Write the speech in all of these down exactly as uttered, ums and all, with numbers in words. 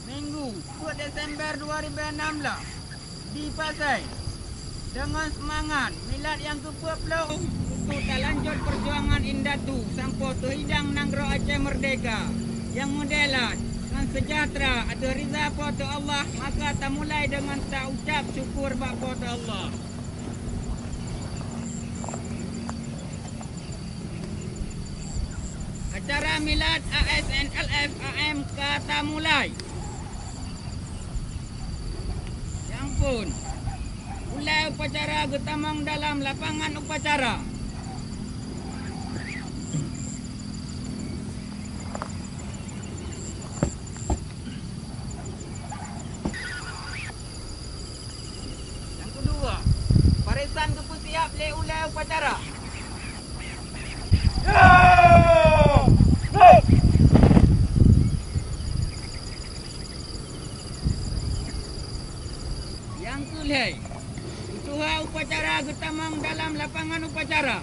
Minggu, peuet Desember dua ribu enam belas, di Pasai. Deungon seumangat milad nyang keupeuet ploh, untuk talanjut peujuangan indatu sampoe teuhidang nanggroe Aceh meurdehka nyang meudelat ngon seujahteura ateueh ridha Po teu Allah, maka tamulai deungon taucab syukur bak Po teu Allah. Acara milad A S N L F A M ka tamulai. Nyang phôn, ulée upacara geutamong dalam lapangan upacara. Nyang keudua, barisan geupeusiab lé ulée upacara. Nyang keulhée, peutuha upacara geutamong dalam lapangan upacara.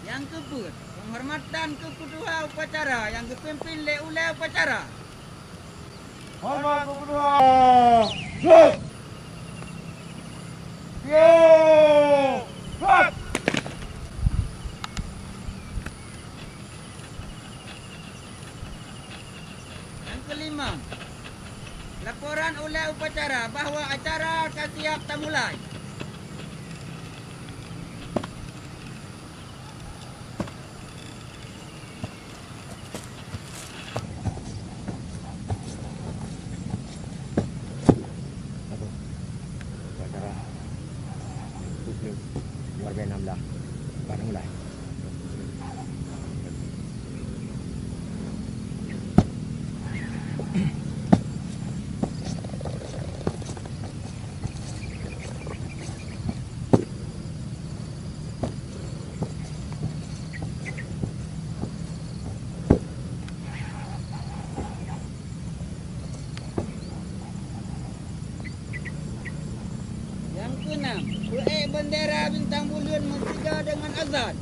Nyang keupeuet, penghormatan keu peutuha upacara nyang geupimpin lé ulée upacara. Hormat keu peutuha. Yo! Nyang keulima, laporan ulée upacara bahwa acara ka siab tamulai. Upacara dua ribu enam belas. Ban mulai. Nyang keunam, peuék bendera bintang buleuen meusigoe deungon azan.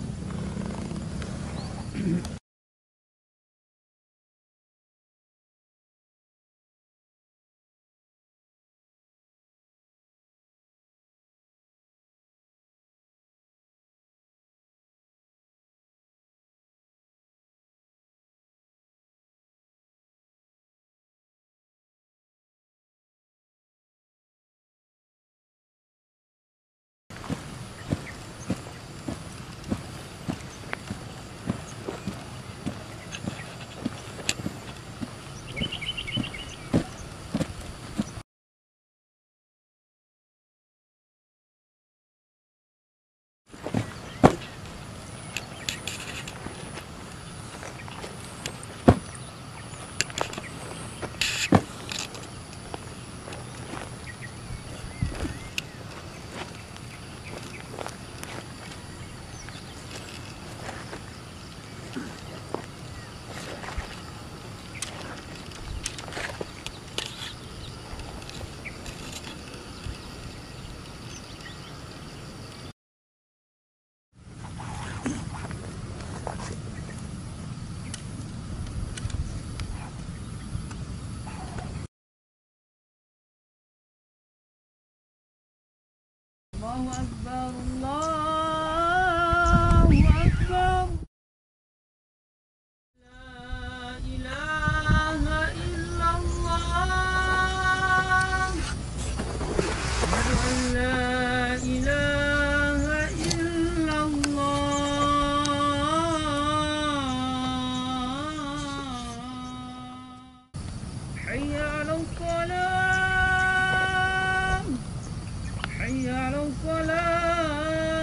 Allahu Akbar, Allahu Akbar. La ilaha illallah. Asyhadu an la ilaha illallah. Hayya 'alas shalah. Hayya 'alas shalah.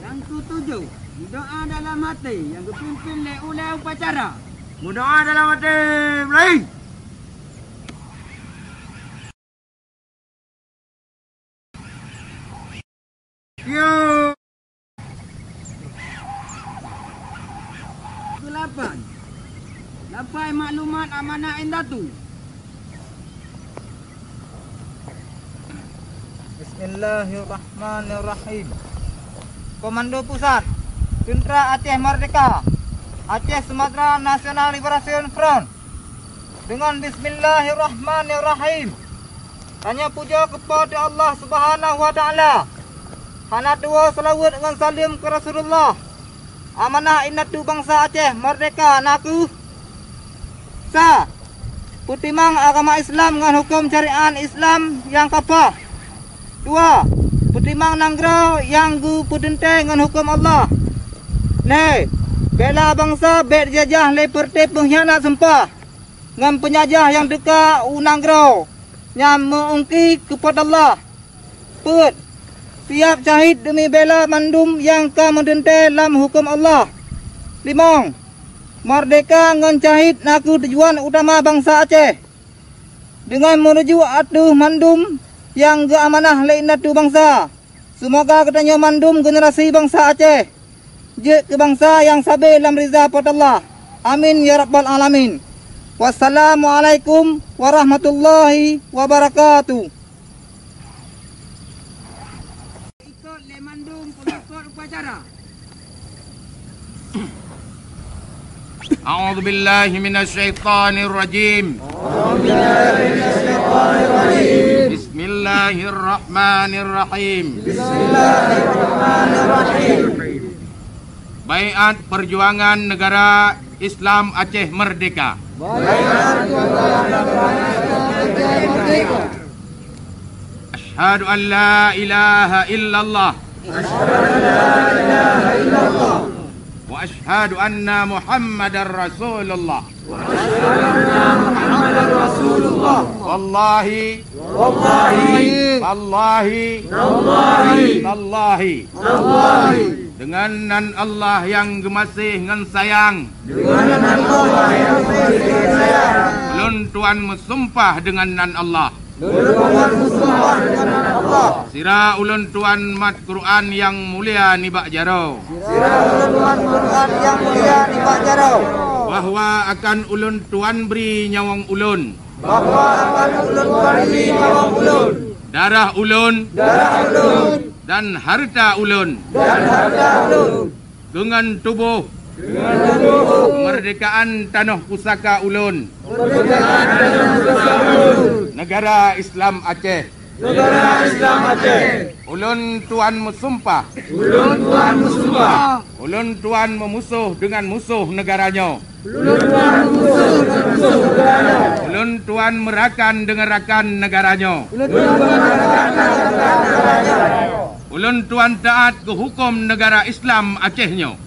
Nyang ketujoh, meudoa dalam até nyang geupimpin lé ulée upacara. Meudoa dalam até, mulai! Yo. Keulapan, lampai maklumat amanah indatu. Bismillahirrahmanirrahim. Komando Pusat, Teuntra Aceh Merdeka, Aceh Sumatera National Liberation Front, deungon Bismillahirrahmanirrahim. Tanyoe pujoe keu Po teu Allah Subhanahu wa Taala. Hana tuwoe seulaweuet ngon saleuem keu Rasulullah. Amanah indatu bansa Aceh Merdeka na kheueh: Sa, peutimang agama Islam ngon huköm syariat Islam nyang kapah. Dua, peutimang nanggroe nyang geupeuteuntée ngon huköm Allah. Lhée, bela bansa bék jijajah lé peureuté peunghianat sumpah ngon peunjajah nyang teuka u nanggroe nyang meu-ungki keu Po teu Allah. Peuet, siab syahid deumi bela mandum nyang ka meuteuntée lam huköm Allah. Limong, merdeka ngon syahid na kheueh tujuan utama bansa Aceh. Deungon meurujuk ateueh mandum nyang geuamanah lé indatu bansa, seumoga geutanyoe mandum generasi bansa Aceh jeuet keu bansa nyang sabe lam riza Po teu Allah. Amin ya rabbal alamin. Wassalamualaikum warahmatullahi wabarakatuh. Ikot lé mandum pengikut upacara. A'udzubillahi minasyaitonirrajim. Bismillahirrahmanirrahim. Baiat Perjuangan Negara Islam Aceh Merdeka. Asyhadu an la ilaha illallah. Wa asyhadu anna Muhammadar Rasulullah. Wallahi. Wallahi. Tallahi. Dengan nan Allah nyang geumaséh ngon sayang. Ulôn tuan meusumpah deungon nan Allah. Sira ulôn tuan mat Quran nyang mulia nibak jaroe. Bahwa akan ulôn tuan bri nyawöng ulôn. Darah ulôn. Dan hareuta ulôn. Keu ngon tuboh. Keu ngon tuboh. Kemerdekaan tanoh pusaka ulôn. Kemerdekaan tanoh pusaka ulôn. Negara Islam Aceh. Negara Islam Aceh. Ulôn tuan meusumpah. Ulôn tuan meusumpah. Ulôn tuan meumusoh deungon musoh negara nyoe. Ulôn tuan meumusoh deungon musoh negara nyoe. Ulôn tuan meurakan deungon rakan negara nyoe. Ulôn tuan meurakan deungon rakan negara nyoe. Ulôn tuan taát keu huköm negara Islam Aceh nyoe.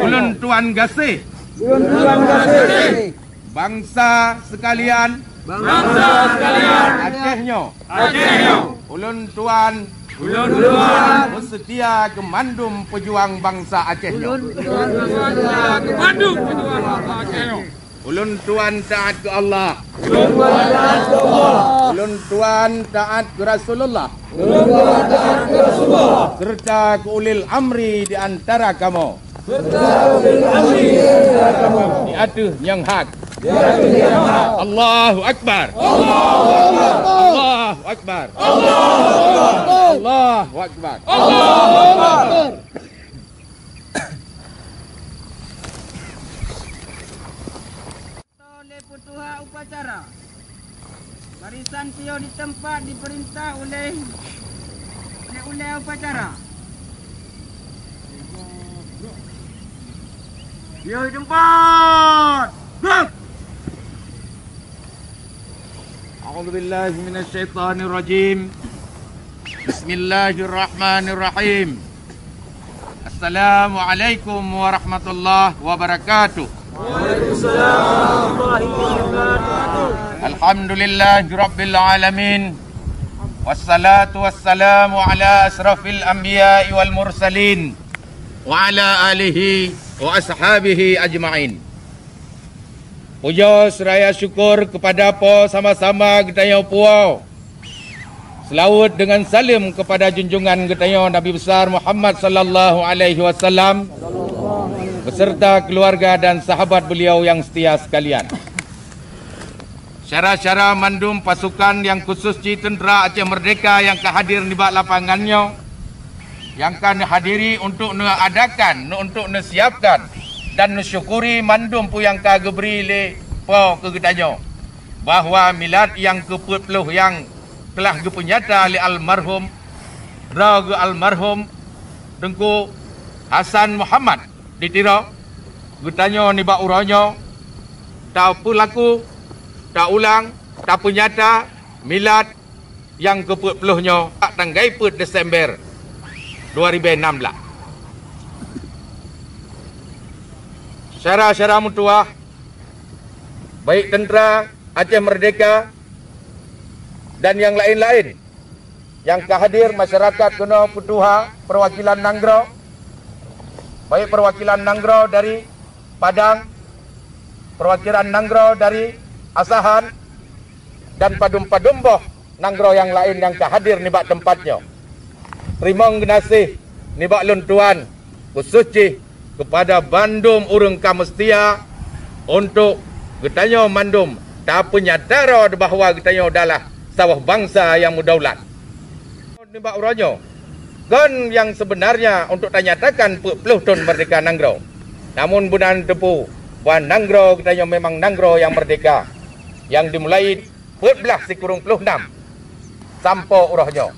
Ulôn tuan gaséh. Ulôn tuan gaséh. Bansa sekalian. Bansa sekalian. Aceh nyoe. Aceh nyoe. Ulôn tuan. Ulôn tuan. Meuseutia keu mandum peujuang bansa Aceh nyoe. Ulôn tuan meuseutia keu mandum peujuang bansa Aceh nyoe. Ulôn tuan taat keu Allah. Ulôn tuan taat keu Allah. Ulôn tuan taat keu Rasulullah. Ulôn tuan taat keu Rasulullah. Serta keu ulil amri di antara kamoe. Serta ulil amri di antara kamoe. Di ateueh nyang hak. Di ateueh nyang hak. Allahu Akbar. Allahu Akbar. Allahu Akbar. Allahu Akbar. Allahu Akbar. Allahu Akbar. Lé peutuha upacara. Barisan piôh di teumpat dipeurintah uleh, uleh-uleh upacara. Piôh di teumpat. Gerak! A'udzubillahi minasyaitonirrajim. Bismillahirrahmanirrahim. Assalamualaikum warahmatullahi wabarakatuh. Waalaikumsalam warahmatullahi wabarakatuh. Alhamdulillahirabbil alamin. Wassalatu wassalamu ala asyrafil anbiya'i wal mursalin, wa ala alihi wa ashabihi ajmain. Pujoe seuraya syukur keupada Po sama-sama geutanyoe puwoe. Seulaweuet deungon saleuem keupada junjungan geutanyoe Nabi Besar Muhammad sallallahu alaihi wasallam, beserta keuluwarga dan sahabat beuliau nyang seutia seukalian. Syedara-syedara mandum pasukan nyang khusos cit teuntra Aceh Merdeka nyang ka hadir nibak lapangan nyoe, nyang ka neuhadiri untuk neuadakan, untuk neusiapkan dan neusyukuri mandum peue nyang ka geubri lé Po keu geutanyoe, bahwa milad nyang keupeuet ploh nyang telah geupeunyata lé almarhum, droe geuh almarhum Teungku Hasan Muhammad di Tiro, geutanyoe nibak uroe nyoe tapeulaku, taulang, tapeunyata milad nyang keupeuet ploh nyoe bak tanggai peuet Desember dua ribèe nam blah. Syedara-syedara meutuwah, baik teuntra Aceh Merdeka dan nyang laén-laén nyang ka hadir, masyarakat keunoe peutuha, peuwakilan nanggroe, baik peuwakilan nanggroe dari Padang, peuwakilan nanggroe dari Asahan, dan padum-padum boh nanggroe nyang laén nyang ka hadir nibak teumpat nyoe. Teurimong geunaséh nibak lôn tuan, khusos jih keupada bandum ureuëng ka meuseutia untuk geutanyoe mandum tapeunyata droe bahwa geutanyoe adalah saboh bansa nyang meudaulat. Nibak uroe nyoe, kon nyang seubeunarnya untuk tanyatakan peuet ploh thon meurdehka nanggroe. Namun beuna neuteupeue bahwa nanggroe geutanyoe memang nanggroe nyang meurdehka, nyang dimulai peuet blaih sikureueng ploh nam sampoe uroe nyoe.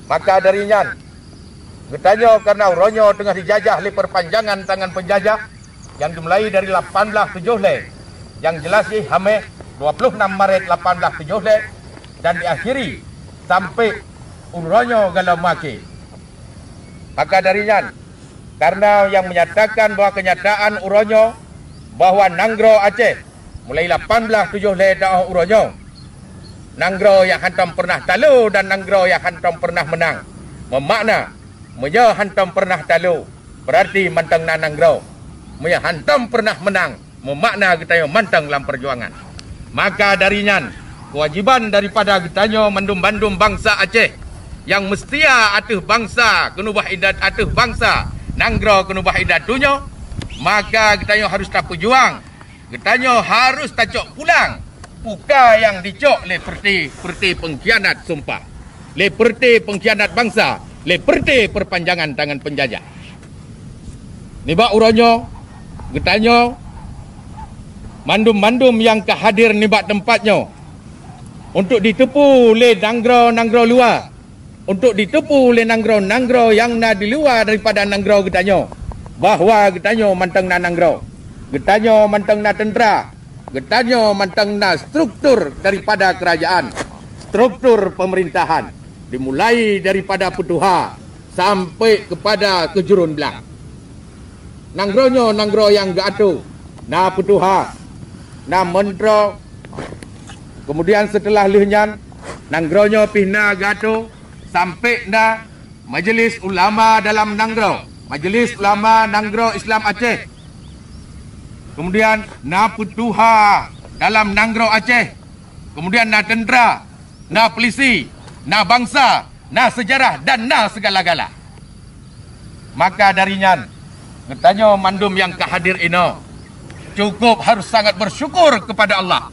Maka dari nyan, geutanyoe kareuna uroe nyoe teungoh jijajah lé peupanjangan tangan peunjajah, nyang dimulai dari lapan blaih tujoh lhèe, nyang jeulaih jih hamèh dua ploh nam Maret lapan blaih tujoh lhèe, dan diakhiri sampai uroe nyoe gohlom maké. Maka dari nyan, kareuna nyang menyatakan bahwa kenyataan uroe nyoe bahwa nanggroe Aceh mulai lapan blaih tujoh lhèe taoh uroe nyoe, nanggroe nyang hantom peureunah talo dan nanggroe nyang hantom peureunah meunang. Meumakna, meunyoe hantom peureunah talo, beurati mantong na nanggroe. Meunyoe hantom peureunah meunang, meumakna geutanyoe mantong lam peujuangan. Maka dari nyan, keuwajéban daripada geutanyoe mandum-mandum bansa Aceh nyang meuseutia ateueh bansa, keuneubah idat ateueh bansa, nanggroe keuneubah idat donya, maka geutanyoe harôh tapeujuang. Geutanyoe harôh tacok pulang puka nyang jicok lé peureuté-peureuté peungkhianat sumpah, lé peureuté peungkhianat bansa, lé peureuté peupanjangan tangan peunjajah. Nibak uroe nyoe, geutanyoe mandum-mandum nyang ka hadir nibak teumpat nyoe, untuk jiteupeue lé nanggroe-nanggroe luwa, untuk jiteupeue lé nanggroe-nanggroe nyang na di luwa daripada nanggroe geutanyoe, bahwa geutanyoe mantong na nanggroe, geutanyoe mantong na teuntra, geutanyoe mantong na struktur daripada keurajeuen, struktur peumeurintahan, dimulai daripada peutuha sampai keupada keujurôn blang. Nanggroe nyoe nanggroe nyang geuatô, na peutuha, na meuntroe, keumudian seuteulah lheueh nyan, nanggroe nyoe pih na geuatô sampai na Majelis Ulama dalam Nanggroe, Majelis Ulama Nanggroe Islam Aceh, Kemudian na peutuha dalam nanggroe Aceh. Kemudian na tentera, na polisi, na bansa, na sejarah dan na segala-gala. Maka dari nyan, geutanyoe mandum nyang ka hadir inoe cukup harus sangat bersyukur kepada Allah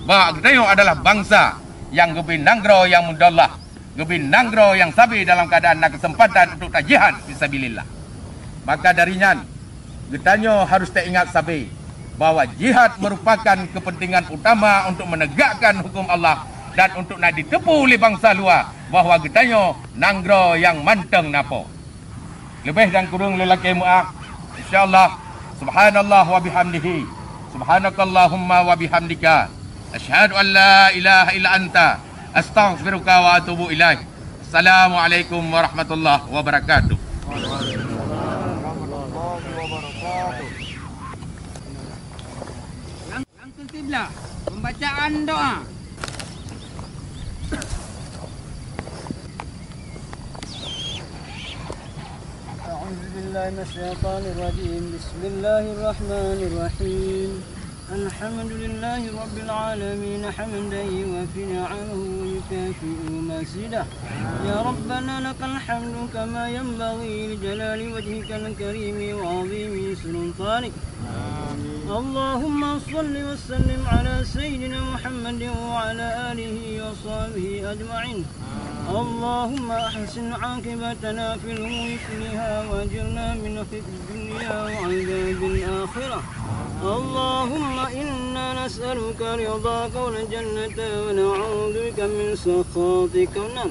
bahwa geutanyoe adalah bansa nyang geubri nanggroe nyang meudaulah, geubri nanggroe nyang sabe dalam keadaan na kesempatan untuk tajihad fisabilillah. Maka dari nyan, geutanyoe harus taingat sabe bahwa jihad merupakan kepentingan utama untuk menegakkan hukum Allah dan untuk na jiteupeue lé bansa luwa bahwa geutanyoe nanggroe nyang mantong na po. Leubeh dan kureueng lôn lakée meu'ah. Insya Allah, subhanallah wa bihamdihi, subhanakallahumma wa bihamdika, asyhadu an la ilaha illa anta, astaghfiruka wa atubu ilaik. Assalamualaikum warahmatullahi wabarakatuh. Nyang keu kiblah, pembacaan doa. أعوذ بالله من الشيطان الرجيم. بسم الله الرحمن الرحيم. الحمد لله رب العالمين، حمدا يوافي نعمه ويكافئ مزيده. يا ربنا لك الحمد كما ينبغي لجلال وجهك الكريم وعظيم سلطانك. اللهم صل وسلم على سيدنا محمد وعلى آله وصحبه أجمعين. اللهم أحسن عاقبتنا في الأمور كلها وأجرنا من خزي الدنيا وعذاب الآخرة. اللهم إنا نسألك رضاك والجنة ونعوذ بك من سخطك والنار.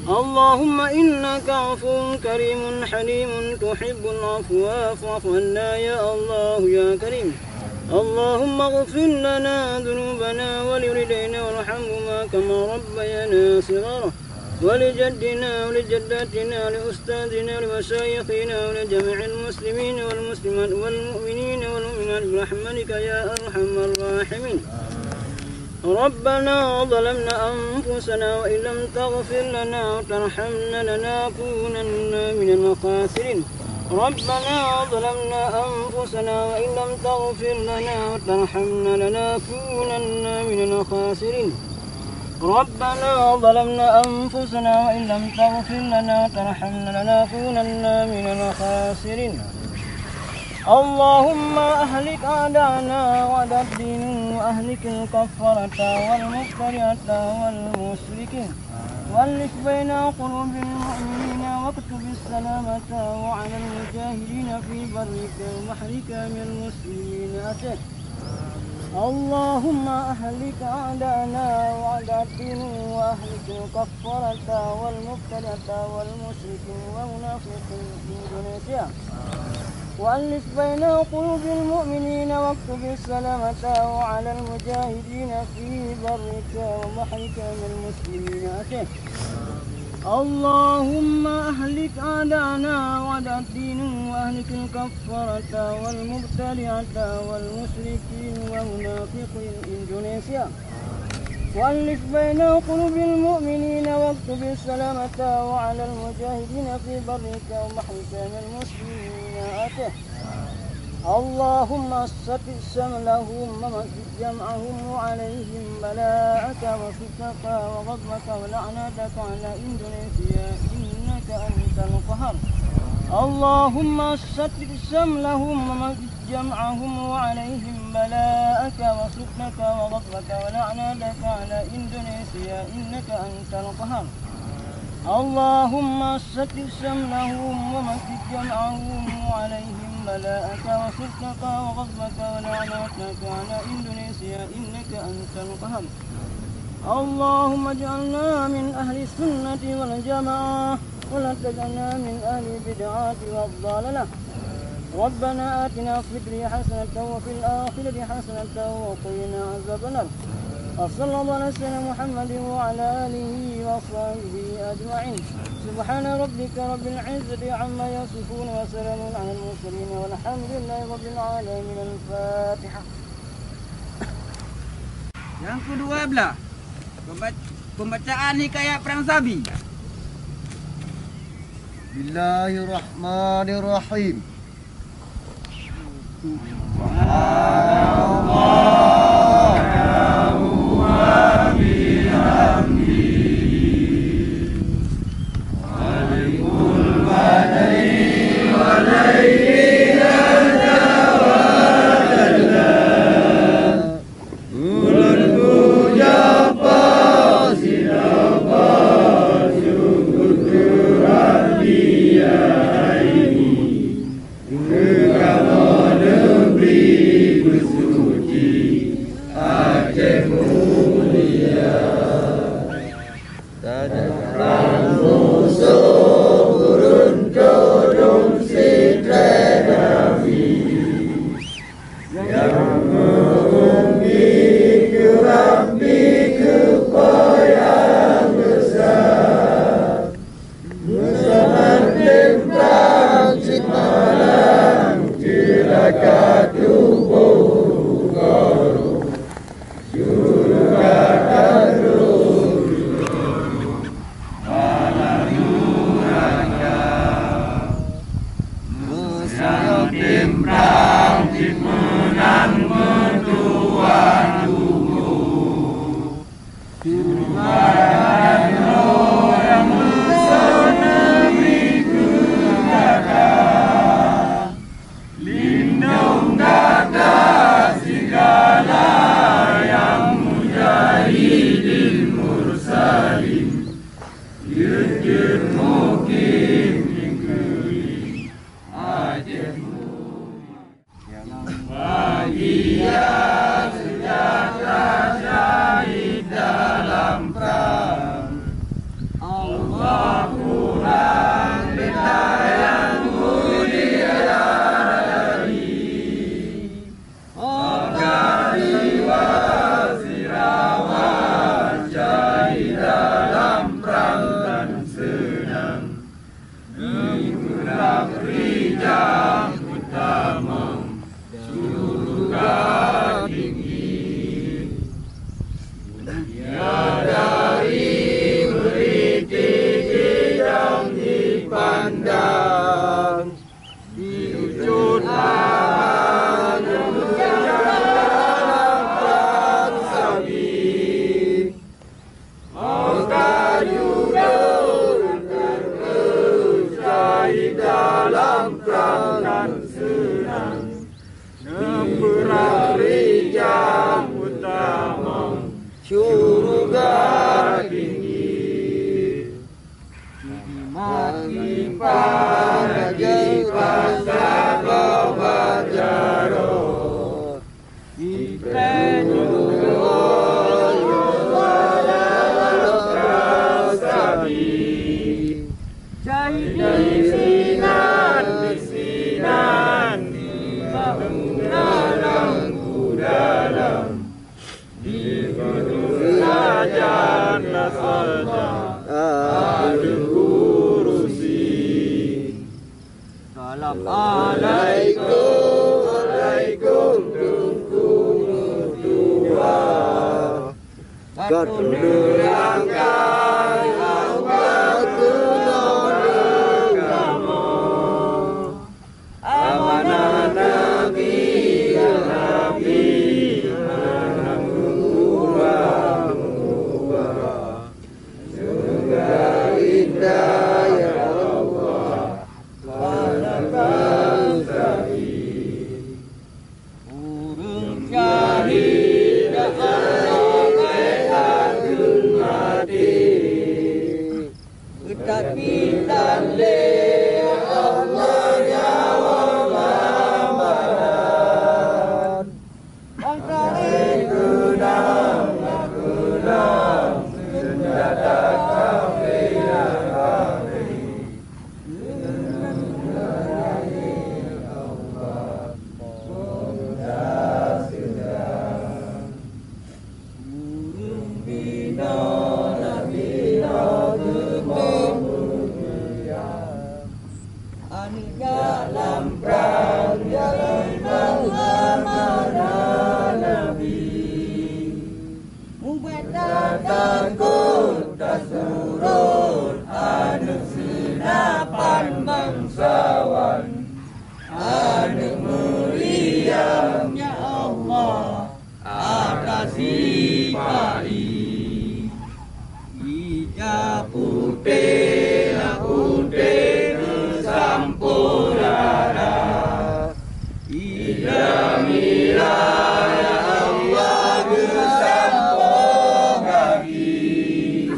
اللهم إنك عفو كريم حليم تحب العفو فاعف عنا يا الله يا كريم. اللهم اغفر لنا ذنوبنا ولوالدينا وارحمهما كما ربيانا صغارا. ولجدنا ولجداتنا ولأستاذنا ولمشايخنا ولجميع المسلمين والمسلمات والمؤمنين والمؤمنات برحمتك يا أرحم الراحمين. ربنا ظلمنا أنفسنا وإن لم تغفر لنا وترحمنا لنكونن من الخاسرين. ربنا ظلمنا أنفسنا وإن لم تغفر لنا وترحمنا لنكونن من الخاسرين. ربنا ظلمنا أنفسنا وإن لم تغفر لنا وترحمنا لنكونن من الخاسرين. اللهم أهلك أعداءنا وأعداء الدين وأهلك الكفرة والمبتدعة والمشركين. وألف بين قلوب المؤمنين واكتب السلامة وعلى المجاهدين في برك وبحرك من المسلمين أتيت. اللهم أهلك أعداءنا وأعداء الدين وأهلك الكفرة والمبتدعة والمشركين والمنافقين في إندونيسيا. وألف بين قلوب المؤمنين واكتب السلامة وعلى المجاهدين في برك وبحرك من المسلمين أتيت. اللهم أهلك أعداءنا وأعداء الدين وأهلك الكفرة والمبتدعة والمشركين ومنافقين إندونيسيا. وألف بين قلوب المؤمنين واكتب السلامة وعلى المجاهدين في برك وبحرك من المسلمين أتيت. اللهم ثبت شملهم ومزق جمعهم وعليهم بلاءك وسخطك وغضبك ولعنتك على إندونيسيا إنك أنت القهار. اللهم ثبت شملهم ومزق جمعهم وعليهم بلاءك وسخطك وغضبك ولعنتك على إندونيسيا إنك أنت القهار. اللهم ثبت شملهم ومزق جمعهم وعليهم بلاءك وسخطك وغضبك ولعنتك على إندونيسيا إنك أنت القهار. اللهم اجعلنا من أهل السنة والجماعة ولا تجعلنا من أهل البدعة والضلالة. ربنا آتنا في الدنيا حسنة وفي الآخرة حسنة وقنا عذاب النار. وصلى الله على سيدنا محمد وعلى آله وصحبه أجمعين. سبحان ربك رب العزة عما يصفون وسلام على المرسلين والحمد لله رب العالمين. الفاتحة. Nyang keudua blah, pemba-, pembacaan hikayat Perang Sabi. Bismillahirrahmanirrahim. Sipai. Ija putéh, na putéh geusampoe darah. Ija mirah, ya Allah, geusampoe gaki.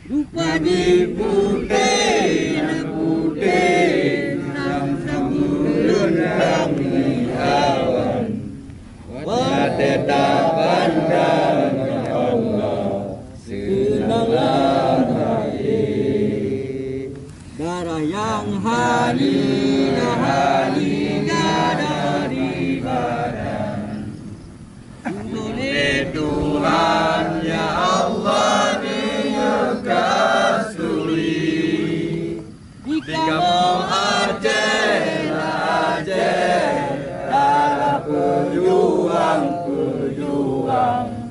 Rupa jih putéh, na putéh, sang-sang ureueng ramé awan. Watèe tapandang, ya Allah, seunang lam até. Darah nyang hana, hana dari badan. Ulèe Tuhan, ya Allah, meunyoe kasturi. Di kamoe Aceh, Aceh, darah peujuang-peujuang.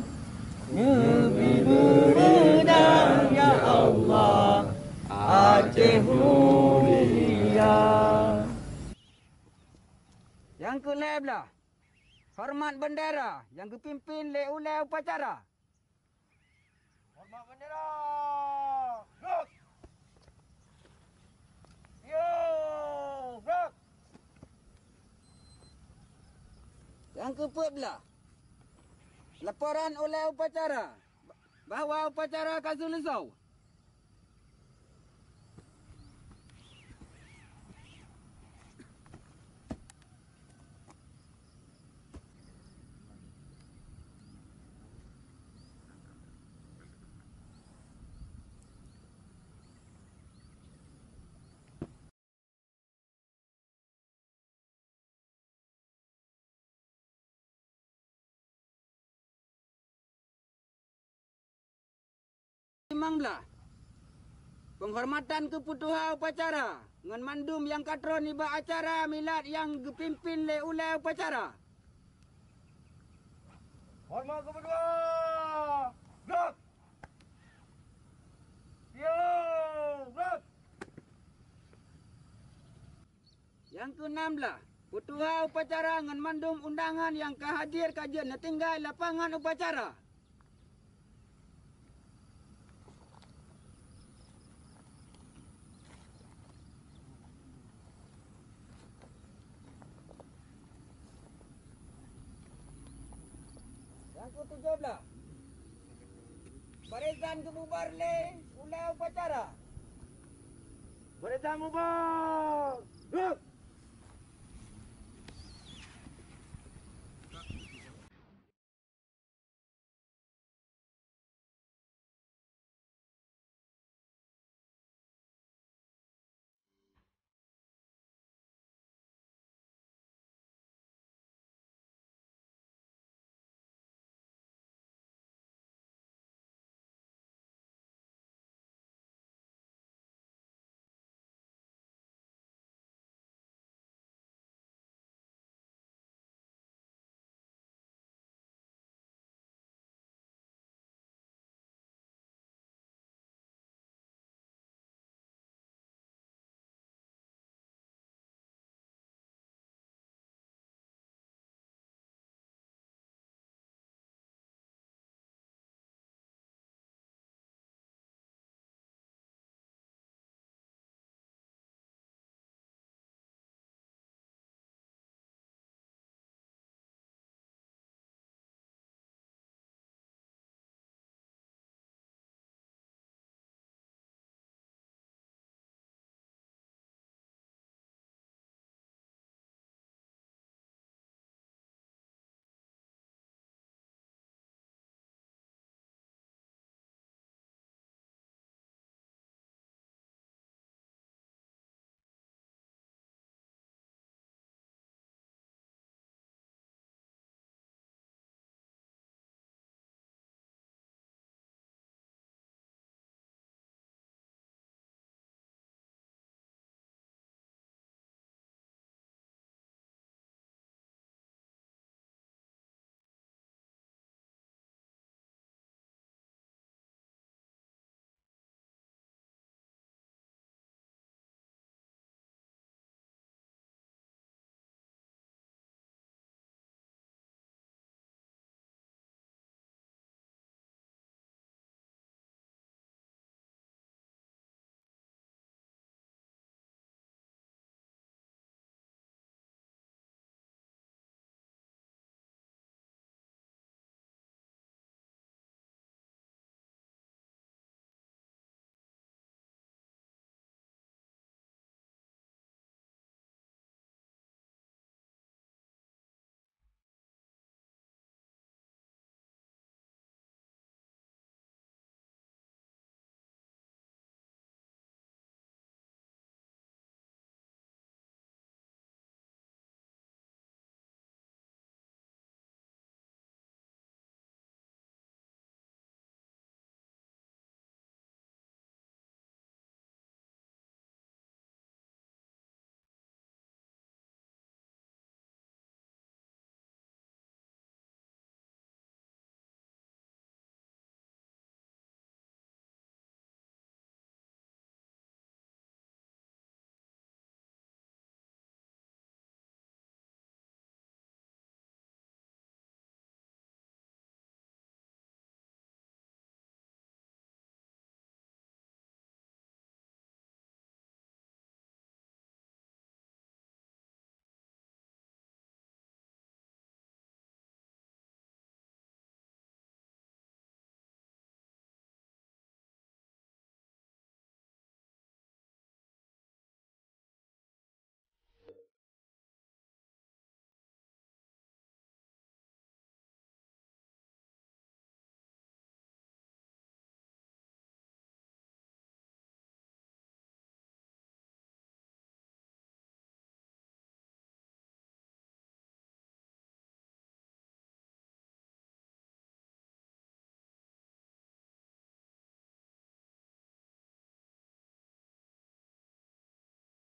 Neubri beureudah, ya Allah, Aceh mulia. Nyang keu lhèe blah, hormat bendera nyang geupimpin lé ulèe upacara. Hormat bendera! Gerak! Yo! Gerak! Nyang keu peuet blah, laporan ulèe upacara bahwa upacara ka seuleusoe. Limong blah, peunghormatan keu peutuha upacara ngon mandum nyang ka trôn nibak acara milad nyang geupimpin lé ulèe upacara. Hormat keu peutuha! Gerak! Yo! Gerak! Nyang keu nam blah, peutuha upacara ngon mandum undangan nyang ka hadir ka jeuet neutinggai lapangan upacara. Nyang keu tujoh blah, barisan geububar lé ulèe upacara. Barisan bubar! Gerak!